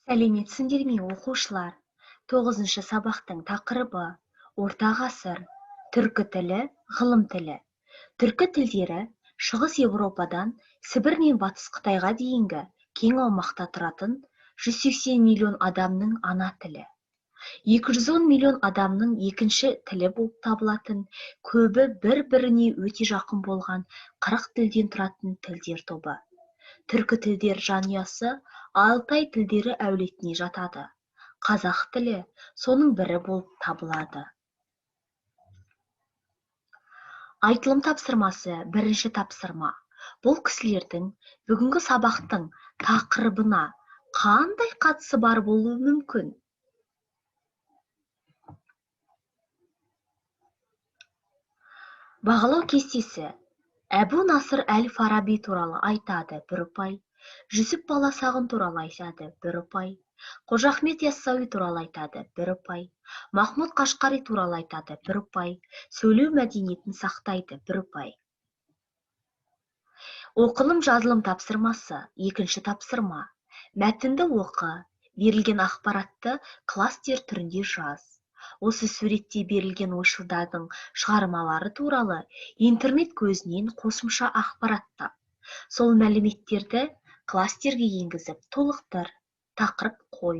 Сәлеметсіңдер ме, оқушылар? 9-шы сабақтың тақырыбы орта ғасыр, түркі тілі, ғылым тілі. Түркі тілдері Шығыс Еуропадан Сібір мен Батыс Қытайға дейінгі кең аумақта тұратын 180 миллион адамның ана тілі. 210 миллион адамның екінші тілі болып табылатын, көбі бір-біріне өте жақын болған 40 тілден тұратын тілдер тобы. Түркі тілдер жанұясы Алтай тілдері әулетіне жатады. Қазақ тілі соның бірі болып табылады. Айтылым тапсырмасы бірінші тапсырма. Бұл кісілердің бүгінгі сабақтың тақырыбына қандай қатысы бар болуы мүмкін? Бағалау кестесі. Әбу Насыр әл-Фараби туралы айтады бір ұпай, Жүсіп Баласағұн туралы айтады бір ұпай, Қожа Ахмет Яссауи туралы айтады бір ұпай, Махмұд Қашқари туралы айтады бір ұпай, сөйлеу мәдениетін сақтайды бір ұпай. Оқылым жазылым тапсырмасы екінші тапсырма. Мәтінді оқы, берілген ақпаратты кластер түрінде жаз. Осы суретте берілген ойшылдардың шығармалары туралы интернет көзінен қосымша ақпарат тап. Сол мәліметтерді кластерге енгізіп толықтыр, тақырып қой.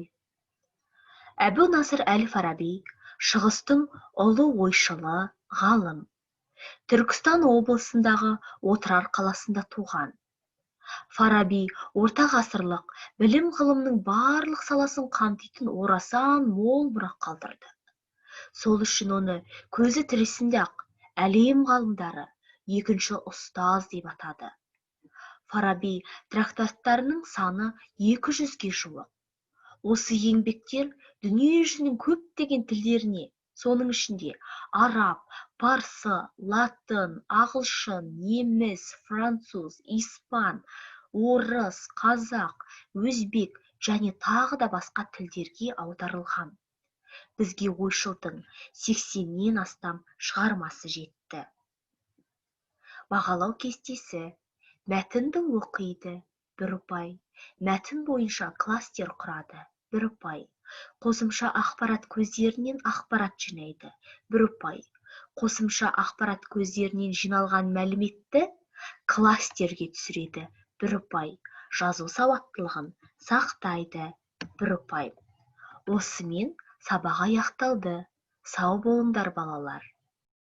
Әбу Насыр әл-Фараби Шығыстың ұлы ойшылы, ғалым. Түркістан облысындағы Отырар қаласында туған. Фараби орта ғасырлық білім ғылымның барлық саласын қамтитын орасан мол мұра қалдырды. Сол үшін оны көзі тірісінде-ақ әлем ғалымдары екінші ұстаз деп атады. Фараби трактаттарының саны 200-ге жуық. Осы еңбектер дүние жүзінің көптеген тілдеріне, соның ішінде араб, парсы, латын, ағылшын, неміс, француз, испан, орыс, қазақ, өзбек және тағы да басқа тілдерге аударылған. Бізге ойшылдың 80-нен астам шығармасы жетті. Бағалау кестесі. Мәтінді оқиды бір ұпай, мәтін бойынша кластер құрады бір ұпай, қосымша ақпарат көздерінен ақпарат жинайды бір ұпай, қосымша ақпарат көздерінен жиналған мәліметті кластерге түсіреді бір ұпай, жазу сауаттылығын сақтайды бір ұпай. Осымен сабақ аяқталды. Сау болыңдар, балалар.